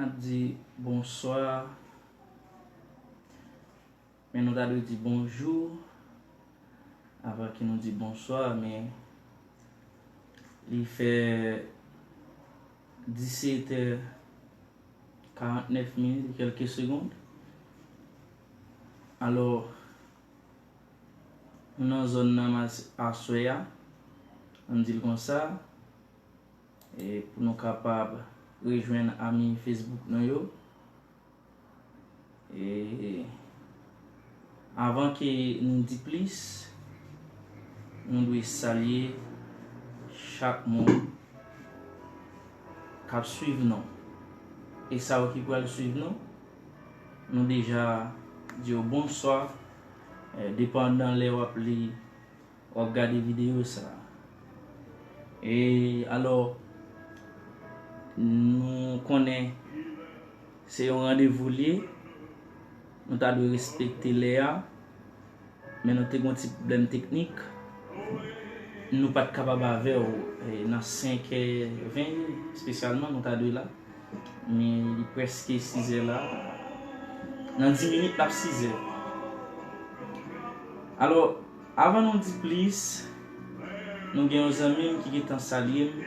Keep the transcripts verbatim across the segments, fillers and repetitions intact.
N ap di bonswa, men nou ta dwe di bonjou avan ke nou di bonswa, men li fè disetè karantnèf minit e kèlke segonn. Alò, nou nan zòn nan mas-, aswè a, ann di l konsa, e pou nou kapab rejwenn ami Facebook nou yo. E avan ke nou di plis, nou dwe salye chak moun k ap swiv nou. E sa yo ki pral swiv nou, nou deja di yo bonswa, eh, depandan lè w ap li, w ap gade videyo sa a. E alò, nou konnen se yon randevou l ye, nou ta dwe respekte lè a, men nou te gen yon ti pwoblèm teknik, nou pa t kapab avè w, e, nan senk è ven espesyalman, nou ta dwe la. Men li prèske sizè la. Nan dis minit, l ap sizè. Alò, avan nou di plis, nou gen yon zanmi m ki gentan salye m.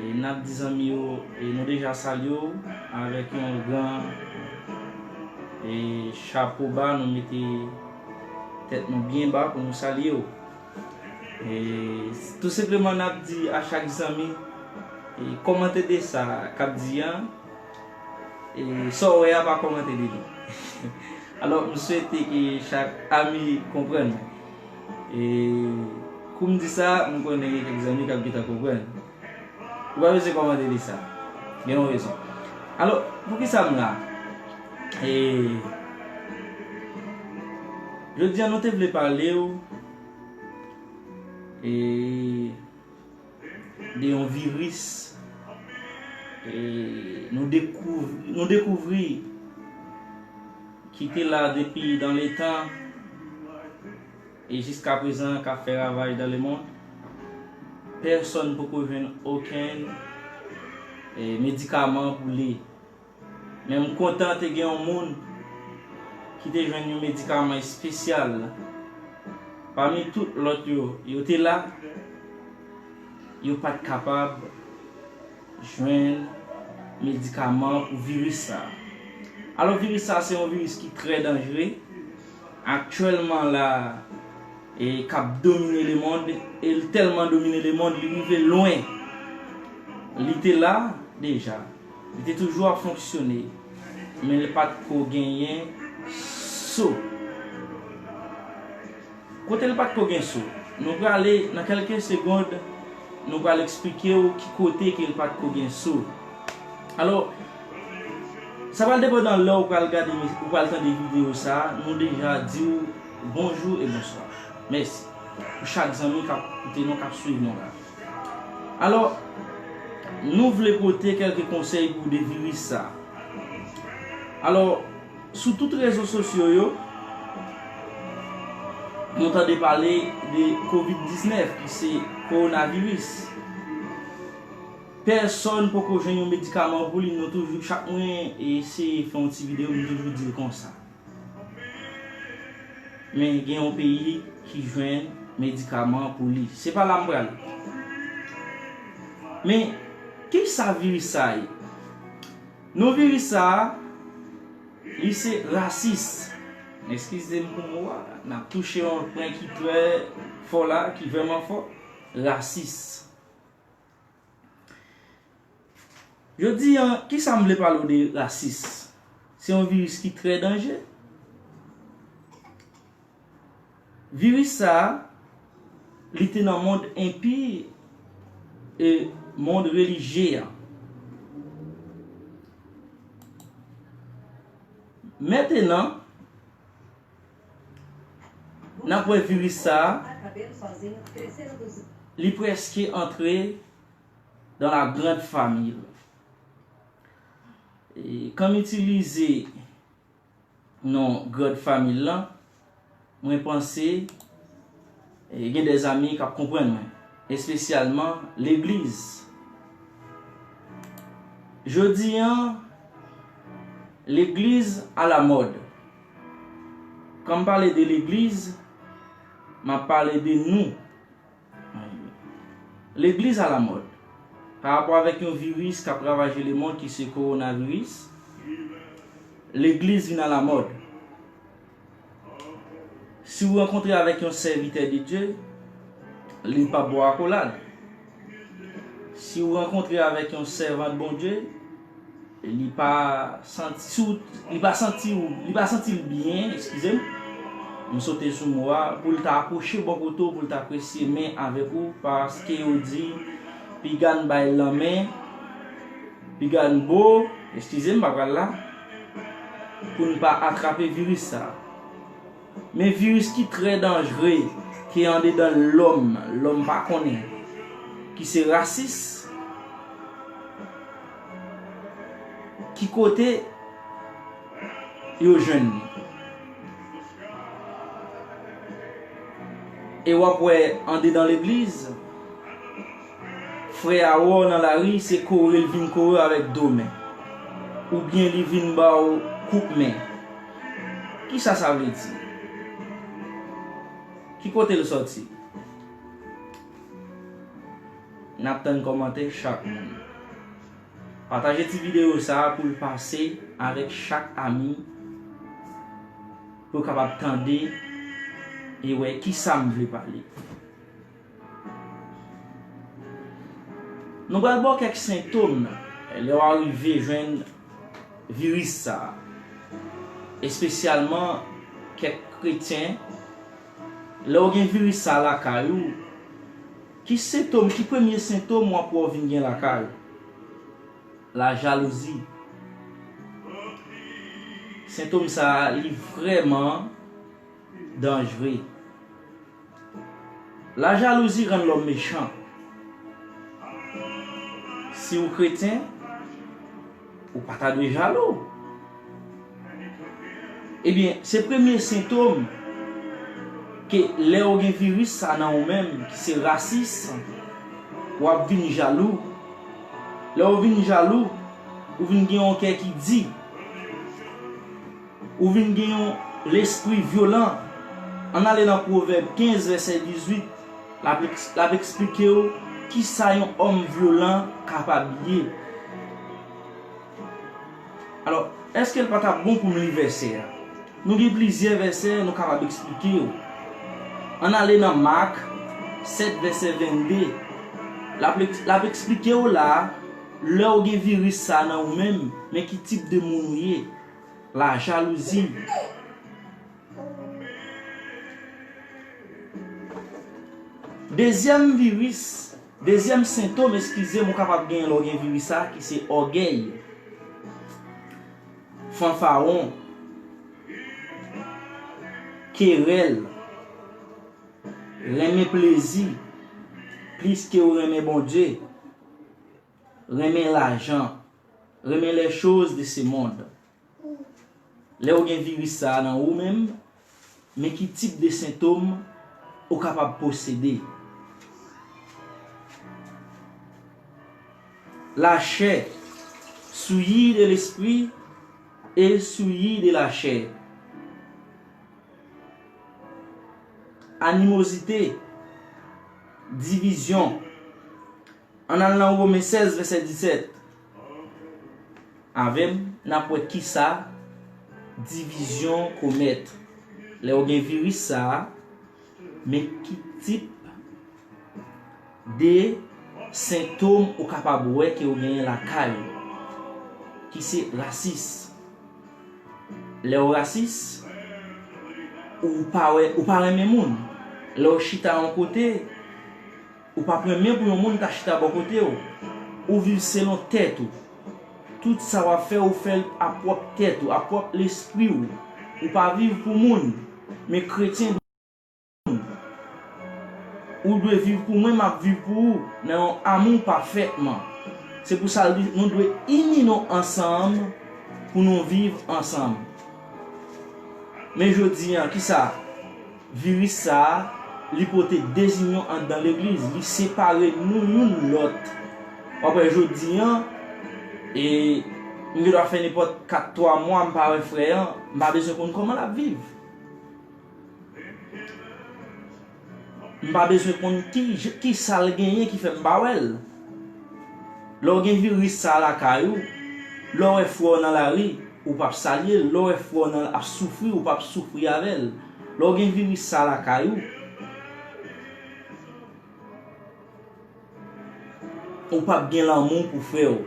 E n ap di zanmi yo, e nou deja salye w avèk yon gran, e, chapo ba, nou mete tèt nou byen ba pou nou salye w. E tou senpleman, n ap di a chak zanmi, e, kòmante de sa k ap di an, e sa w wè a, pa kòmante de li. Alò, m swete ke chak ami konprann. E kou m di sa, m konnen gen kèk zanmi k ap gentan konprann. Ou pa bezwen kòmante de sa. Gen yon rezon. Alò, poukisa m la? E jodi a, nou te vle pale w, e, de yon viris, e, nou dekouv-, nou dekouvri ki te la depi dan letan e jiska prezan k ap fè ravaj dan lemonn. Pèsonn poko jwenn okenn, e, medikaman pou li. Men m kontan te gen yon moun ki te jwenn yon medikaman espesyal. Pami tout lòt yo, yo te la, yo pa t kapab jwenn medikaman pou viris sa a. Alò, viris sa a se yon viris ki trè danjere. Aktyèlman la, e k ap domine lemonn, e l tèlman domine lemonn, li rive lwen. Li te la deja. Li te toujou ap fonksyone, men li pa t ko genyen so. Kote l pa t ko gen so? Nou prale, nan kèlke segond, nou pral eksplike w ki kote ke l pa t ko gen so. Alò, sa pral depandan lè w pral gade, ou pral tande videyo sa a, nou deja di w bonjou e bonswa. Mèsi pou chak zanmi k ap koute nou, k ap swiv nou la. Alò, nou vle pote kèlke konsèy pou de viris sa. Alò, sou tout rezo sosyo yo, nou tande pale de kovid diznèf, ki se kowonaviris. Pèsonn poko jwenn yon medikaman pou li, nou toujou, chak mwen eseye fè yon ti videyo, m toujou di l konsa. Men gen yon peyi ki jwenn medikaman pou li. Se pa la m pral. Men, kisa viris sa ye? Non viris sa a, li se rasis. Eskize m pou mo a, n ap touche yon pwen ki trè fò la, ki vrèman fò. Rasis. Jodi a, kisa m vle pale w de rasis? Se yon viris ki trè danje. Viris sa a, li te nan mond enpi e mond relijye a. Mentenan, n ap wè viris sa a, li prèske antre dans la grande famille. E, kan m itilize non grande famille lan, mwen panse, e, gen de zanmi k ap konprann mwen, espesyalman legliz. Jodi a, Legliz alamòd. Kan m pale de legliz, m ap pale de nou. Legliz alamòd. Pa rapò avèk yon viris k ap ravaje lemonn ki se kowonaviris, legliz vin alamòd. Si w rankontre avèk yon sèvitè de Dye, li p ap ba w akolad. Si w rankontre avèk yon sèvant Bondye, li pa santi, si w, li pa santi w, li pa santi l byen, eskize m, m sote sou mo a, pou l ta apwoche bò kote w, pou l ta presye men avèk ou, paske yo di, piga n bay lanmen, piga n bo, eskize m, m pa pral la, pou n pa atrape viris sa a. Men viris ki trè danjre, ki andedan lòm, lòm pa konnen, ki se rasis, ki kote yo jwenn li? E w ap wè andedan legliz, frè a wè w nan lari, se kore l vin kore w avèk do men. Oubyen li vin ba w kout men. Kisa sa vle di? Ki kote l sòti? N ap tann kòmantè chak moun. Pataje ti videyo sa a pou l pase avèk chak ami pou yo kapab tande e wè kisa m vle pale. Nou pral ba w kèk sentòm lè w arive jwenn viris sa a. Espesyalman kèk kretyen, lè w gen viris sa a lakay ou, ki sentòm, ki premye sentòm w ap wè w vin gen lakay ou? Lajalouzi. Sentòm sa a, li vrèman danjre. Lajalouzi rann lòm mechan. Si w kretyen, ou pa ta dwe jalou. Ebyen, se premye sentòm ke lè w gen viris sa nan ou menm, ki se rasis, w ap vin jalou. Lè w vin jalou, ou vin gen yon kè ki di. Ou vin gen yon lespri vyolan. Ann ale nan Pwovèb kenz, vèsè dizuit. L ap eks-, l ap eksplike w kisa yon òm vyolan kapab ye. Alò, èske l pa t ap bon pou m li vèsè a? Nou gen plizyè vèsè nou kapab eksplike w. Ann ale nan Mak sèt, vèsè vennde. L ap eks-, l ap eksplike w la, lè w gen viris sa nan ou menm, men ki tip de moun ou ye. Lajalouzi. Dezyèm viris, dezyèm sentòm, eskize m, ou kapab genyen lè w gen viris sa, ki se ògèy, fanfaron, kerèl, renmen plezi plis ke w renmen Bondye, renmen lajan, renmen les choses de ce monde. Lè w gen viris sa a nan ou menm, men ki tip de sentòm ou kapab posede. Lachè, souillis de l'esprit et souillis de la chair. Animozite, divizyon, Ann al nan Women sèz, vèsè disèt. Avè m, n ap wè kisa divizyon komèt. Lè w gen viris sa a, men ki tip de sentòm ou kapab wè ke w genyen lakay ou, ki se rasis. Lè w rasis, ou pa wè, ou pa renmen moun. Lè w chita yon kote, ou p ap renmen pou yon moun ta chita bò kote w. Ou viv selon tèt ou. Tout sa w ap fè, ou fè l a pwòp tèt ou, a pwòp lespri w. Ou pa viv pou moun, men kretyen dwe viv pou moun. Ou dwe viv pou mwen, m ap viv pou ou, nan yon amou pafètman. Se pou sa l di, nou dwe ini nou ansanm pou nou viv ansanm. Men jodi a, kisa? Viris sa a, li pote dezinyon anndan legliz, li separe nou youn lòt. W ap wè jodi a, e M gen dwa fè nenpòt kat, twa mwa m pa wè frè an, m pa bezwen konn kòman l ap viv. M pa bezwen konn ki, ki sa l genyen ki fè m pa wè l. Lè w gen viris sa a lakay ou, lè w wè frè w nan lari, ou p ap salye l. Lè w wè frè w nan ap soufri, ou p ap soufri avè l. Lè w gen viris sa a lakay ou, ou p ap gen lanmou pou frè w.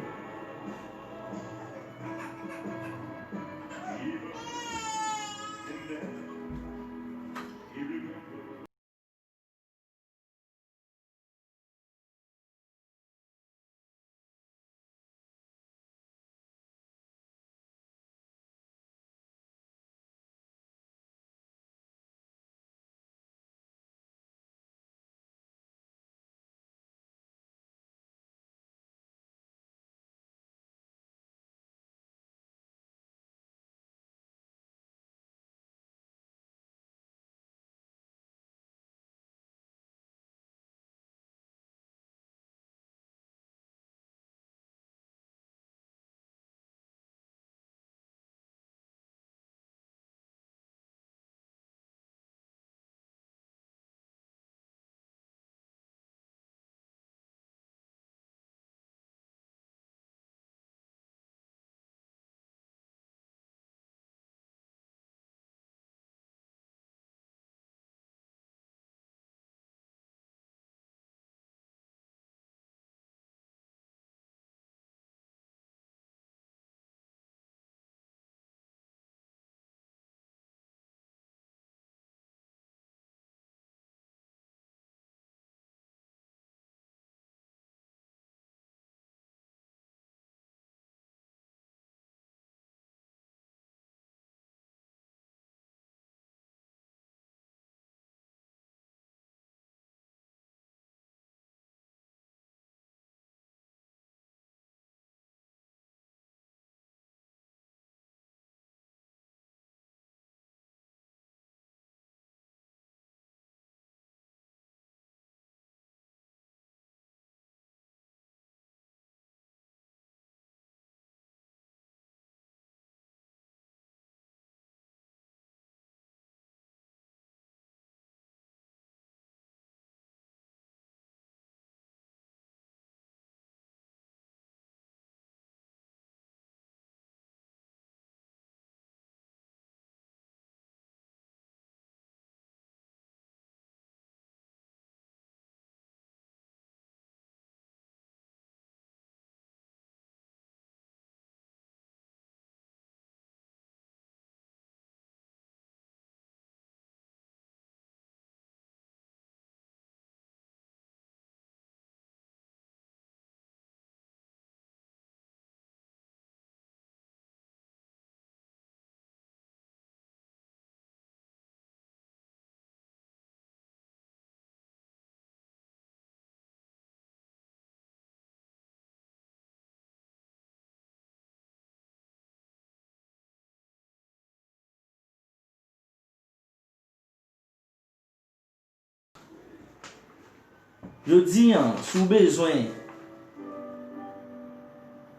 Jodi a, si w bezwen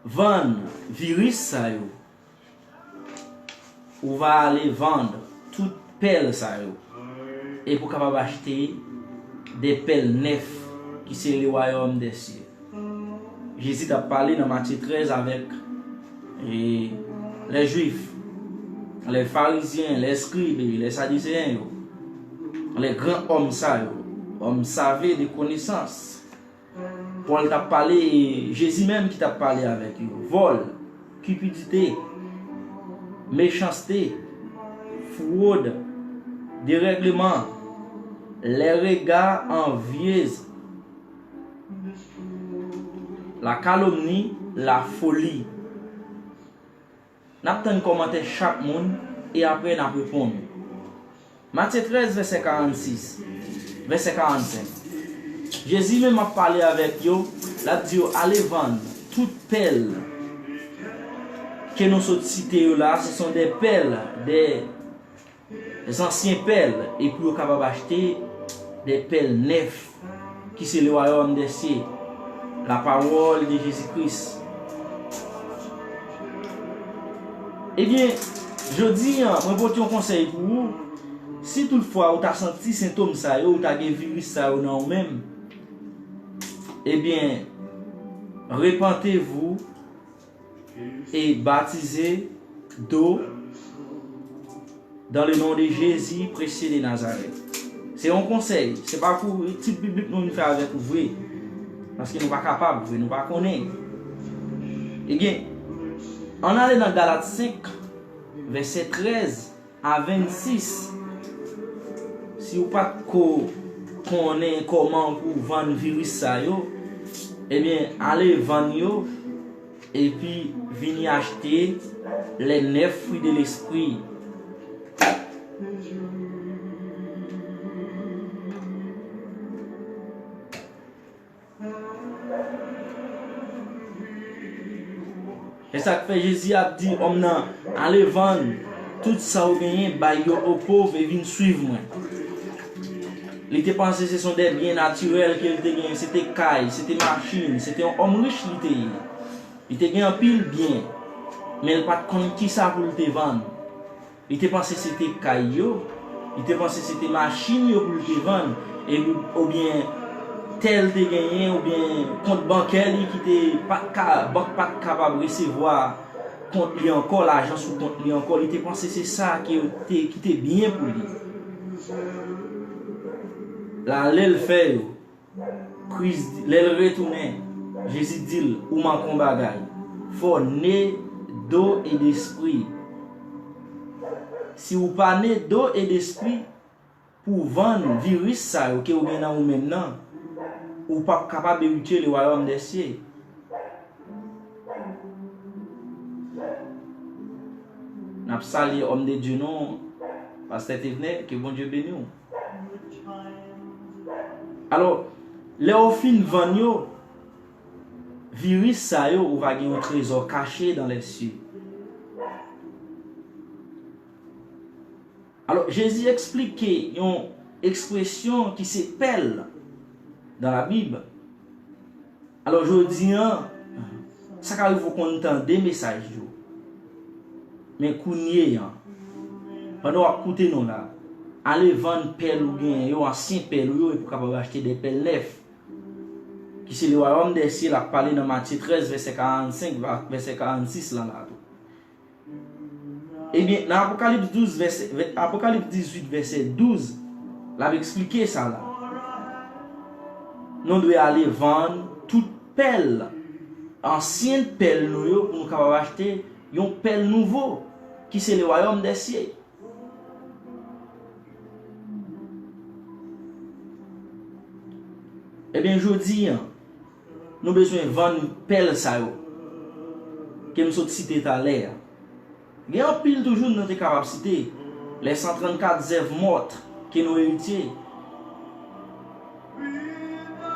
vann viris sa yo, ou va ale vann tout pèl sa yo, epi w kapab achte de pèl nèf, ki se le wayòm dè sye. Jezi t ap pale nan Matye trèz avèk, e, lè Jwif, lè Farizyen, lè eskrib, lè Sadiseyen yo, lè gran òm sa yo, òm save de konesans. Pòl t ap pale, e Jezi menm ki t ap pale avèk yo. Vòl, kipidite, mechanste, fwod, derègleman, lè rega anvyez, la kalomni, la foli. N ap tann kòmantè chak moun e apre n ap reponn. Matye trèz, vèsè karannsis, vèsè karannsenk. Jezi menm ap pale avèk yo, l ap di yo, ale vann tout pèl ke nou sot site yo la, ce sont des perles, des anciens perles, epi yo kapab achte de pèl nèf, ki se le wayòm dè sye, la pawòl de Jezi Kris. Ebyen, jodi a, mwen pote yon konsèy pou ou. Si toutfwa ou ta santi sentòm sa yo, ou ta gen viris sa yo nan ou menm, ebyen, repentez-vous et baptisez d'eau dans le nom de Jésus précieux de Nazareth. Se yon konsèy, se pa pou etid biblik nou vin fè avèk ou vre. Paske nou pa kapab vre, nou pa konnen. Ebyen, ann ale nan Galat senk, vèsè trèz a vennsis. Si w pa t ko konnen kòman pou w vann viris sa yo, ebyen, ale vann yo, epi vini achte les neuf fruits de l'esprit. E sa k fè Jezi ap di òm nan, ale vann tout sa w genyen, bay yo o pòv e vin swiv mwen. Li te panse se son de byen natirèl ke l te genyen, se te kay, se te machin, se te yon òm rich li te ye. Li te gen anpil byen, men l pa t konn kisa pou l te vann. Li te panse se te kay yo, li te panse se te machin yo pou l te vann, e, oubyen tè l te genyen, oubyen kont bankè li ki te pa t ka, bank pa t kapab resevwa kont li ankò, lajan sou kont li ankò, li te panse se sa ki te, ki te byen pou li. La, lè l fè yo, Kris, lè l retounen, Jezi di l, ou manke yon bagay. Fò w ne do e despri. Si w pa ne do e despri, pou w vann viris sa yo ke w gen nan ou menm nan, ou p ap kapab eritye le wayòm dè sye. N ap salye òm de Dye nou, Pastè Tevnè, ke Bondye beni w. Alò, lè w fin vann yo, viris sa yo, ou va gen yon trezò kache dans les cieux. Alò, Jezi eksplike yon ekspresyon ki se pèl dans la Bible. Alò, jodi a, sa ka rive w konn tande mesaj yo. Men kounye a, pandan w ap koute nou la, ale vann pèl ou genyen yo, ansyen pèl ou yo, epi w kapab achte de pèl nèf, ki se le wayòm dè sye l ap pale nan Matye trèz, vèsè karannsenk, vèsè karannsis lan la tou. Ebyen, nan Apokalips douz, vèsè, vè-, Apokalips dizuit, vèsè douz, l ap eksplike sa la. Nou dwe ale vann tout pèl, ansyen pèl nou yo, pou nou kapab achte yon pèl nouvo, ki se le wayòm dè sye. Ebyen, jodi a, nou bezwen vann pèl sa yo ke m sot site talè a. Gen anpil toujou nou te kapab site. Les cent trente-quatre œuvres mortes ke nou eritye.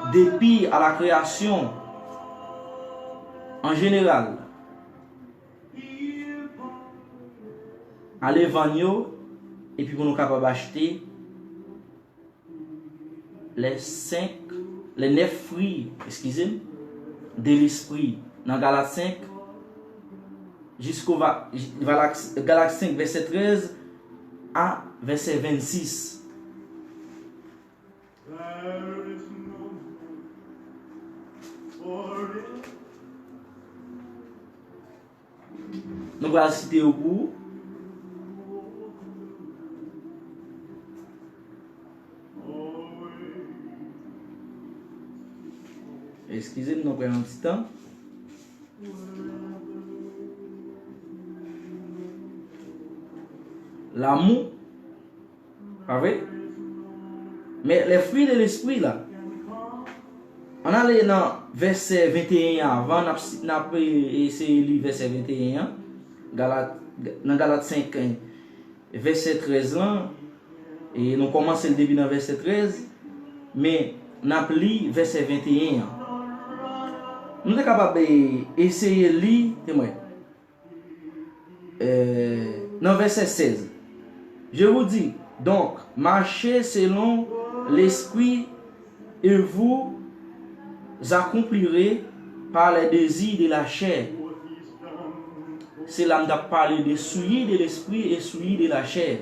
Depi a la kreyasyon, an jeneral, ale vann yo, epi pou nou kapab achte les cinq, les neuf fruits, excusez-moi, de l'esprit. Nan Galat senk, jisko va, Galat, Galat senk, vèsè trèz a vèsè vennsis. Nou pral site yo pou ou. Eskize m, nou pran yon ti tan. Lanmou. Pa vre? Men les fruits de l'esprit la. Ann ale nan vèsè venteyen an avan, n ap, n ap, e, eseye li vèsè venteyen an. Galat, nan Galat senk, e, vèsè trèz lan, e nou kòmanse l depi nan vèsè trèz, men n ap li vèsè venteyen an. Nou te kapab, e, eseye li, te mwen. Euh, nan vèsè sèz. Je vous dis donc, marchez selon l'esprit et vous accomplirez pas les désirs de la chair. Se la m t ap pale de souillure de l'esprit et souillure de la chair.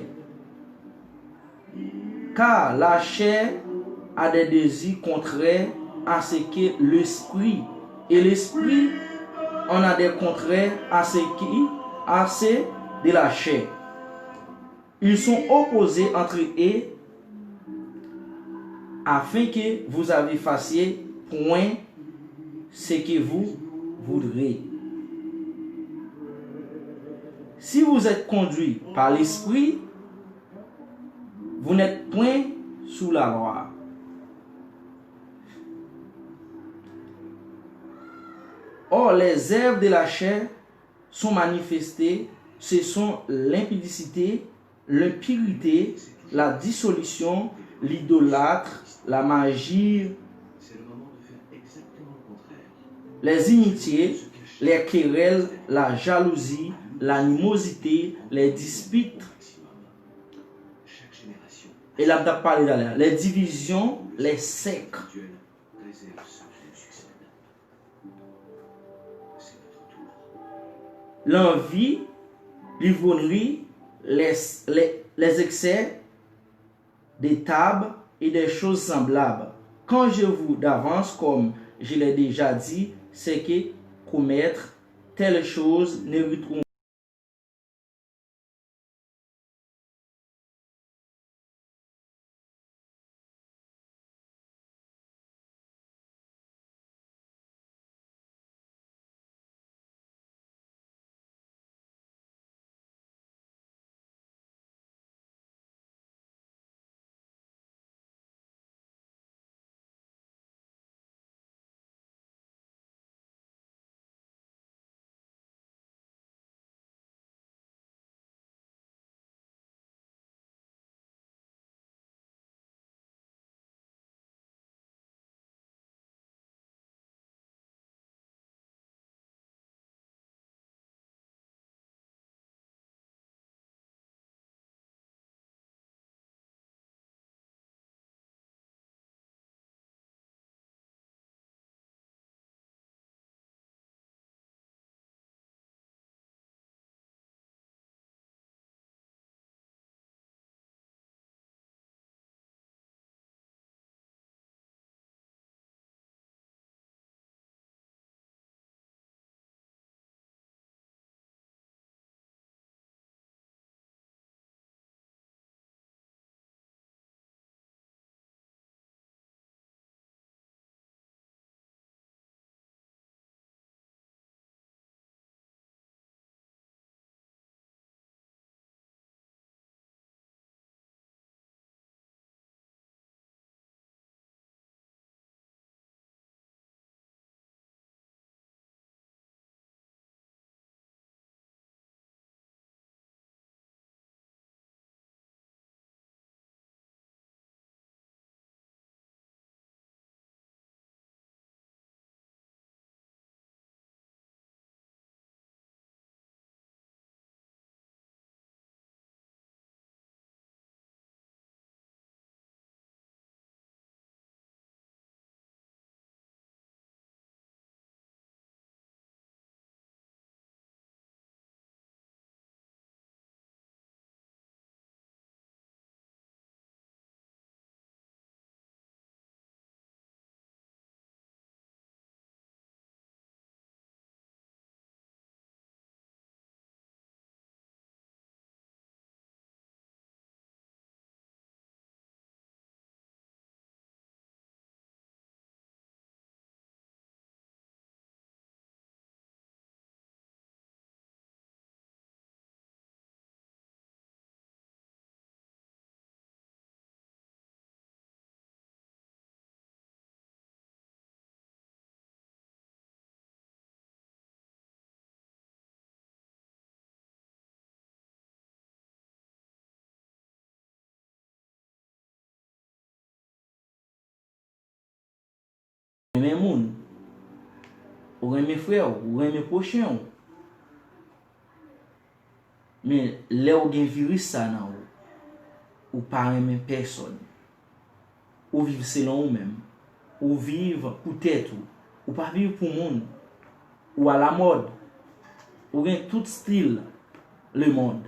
Car la chair a des désirs contraires à ce que l'esprit, et l'esprit en a des contraires à ce qui, à ceux de la chair. Ils sont opposés entre eux, afin que vous avez fassiez point ce que vous voudrez. Si vous êtes conduit par l'Esprit, vous n'êtes point sous la loi. Or, les œuvres de la chair sont manifestées, ce sont l'impudicité, l'impurité, la dissolution, l'idolâtre, la magie, les inimitiés, les querelles, la jalousie, l'animosité, les disputes. E la m t ap pale talè a. Les divisions, les sectes. L'envie, l'ivrognerie, les, les, les excès de table et des choses semblables. Quand je vous d'avance, comme je l'ai déjà dit, c'est que commettre telles choses n'hériteront Renmen moun. Ou renmen frè w, ou renmen pwochen w. Men lè w gen viris sa nan ou, ou pa renmen pèsòn. Ou viv selon ou menm. Ou viv pou tèt ou. Ou pa viv pou moun. Ou alamòd. Ou gen tout stil lemonn.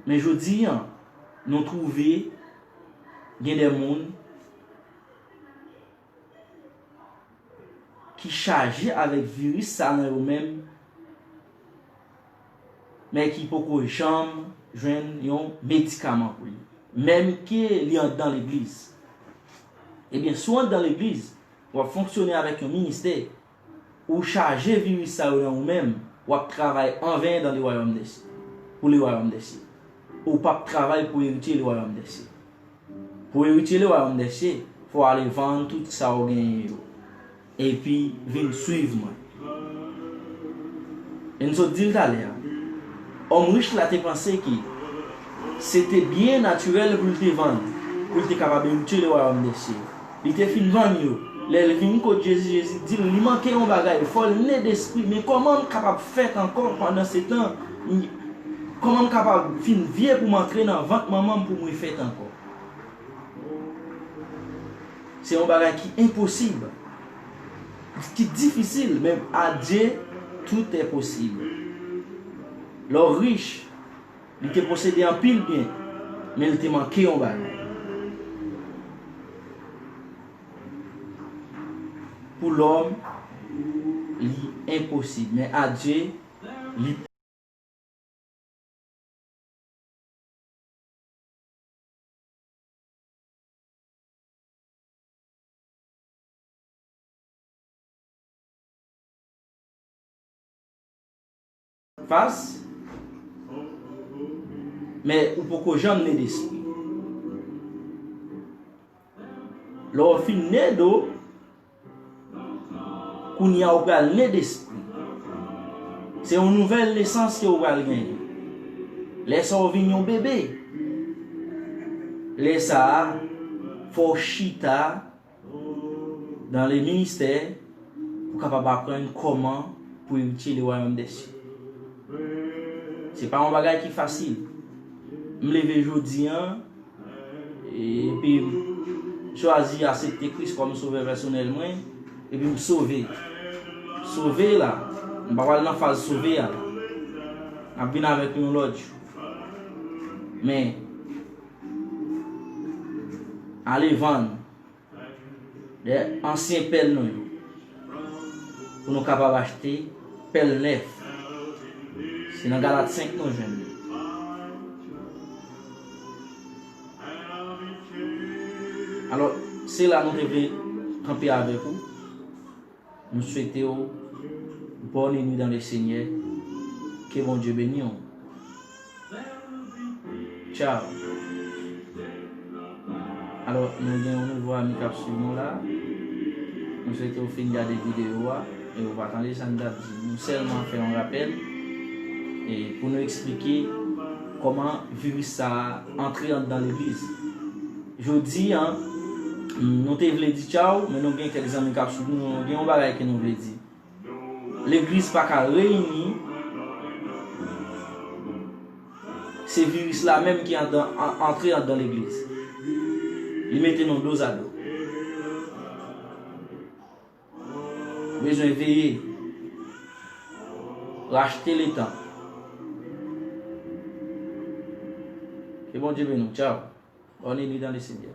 Men jodi a, nou twouve gen de moun ki chaje avèk viris sa nan yo menm, men ki poko janm jwenn yon medikaman pou li, menm ke li anndan legliz. Ebyen, si w anndan legliz, w ap fonksyone avèk yon ministè, ou chaje viris sa yo nan ou menm, w ap travay anven dan le wayòm dè sye, pou le wayòm dè sye. Ou p ap travay pou eritye le wayòm dè sye. Pou eritye le wayòm dè sye, fò w ale vann tout sa w genyen yo, epi vin swiv mwen. E n sot di l talè a, òm rich la te panse ke se te byen natirèl pou l te vann, pou l te kapab eritye le wayòm dè sye. Li te fin vann yo. Lè l vin kot Jezi, Jezi di l, li manke yon bagay, fò l ne despri. Men kòman m kapab fèt ankò pandan se tan? Kòman m kapab fin vye pou m antre nan vant manman m pou m refèt ankò? Se yon bagay ki enposib, ki difisil, men a Dye, tout est possible. Lè w rich, li te posede anpil byen, men li te manke yon bagay. Pou lòm, li enposib, men a Dye, li fas, men ou poko janm ne despri. Lè w fin ne do, kounye a ou pral ne despri. Se yon nouvèl nesans ke ou pral genyen. Lè sa a ou vin yon bebe. Lè sa a, fò w chita dans le ministère pou kapab aprann kòman pou eritye le wayòm dè sye. Se pa yon bagay ki fasil. M leve jodi a, epi m chwazi aksepte Kris kòm sovè pèsonèl mwen, epi m sove. Sove la, m pa pral nan faz sove a la. M ap vin avèk yon lòt jou. Men, ale vann de ansyen pèl nou yo, pou nou kapab achte pèl nèf. Se nan Galat senk nou jwenn li. Alò, se la nou te vle kanpe avèk ou. Nou swete w bonne nuit dans le Seigneur. Ke Bondye beni w. Tchao. Alò, nou gen yon nouvo ami k ap swiv nou la. Nou swete w fin gade videyo a e w pa tande sa n t ap di. Nou sèlman fè yon rapèl e pou nou eksplike kòman viris sa a antre anndan legliz. Jodi a, nou te vle di tchao, men nou gen kèk zanmi k ap swiv nou, nou gen yon bagay ke nou vle di. Legliz pa ka reyini, se viris la menm ki andan, an, antre andan legliz. Li mete nou dozado. Bezwen veye. Rachte letan. Ke Bondye beni w. Tchao. Bonne nuit dans le Seigneur.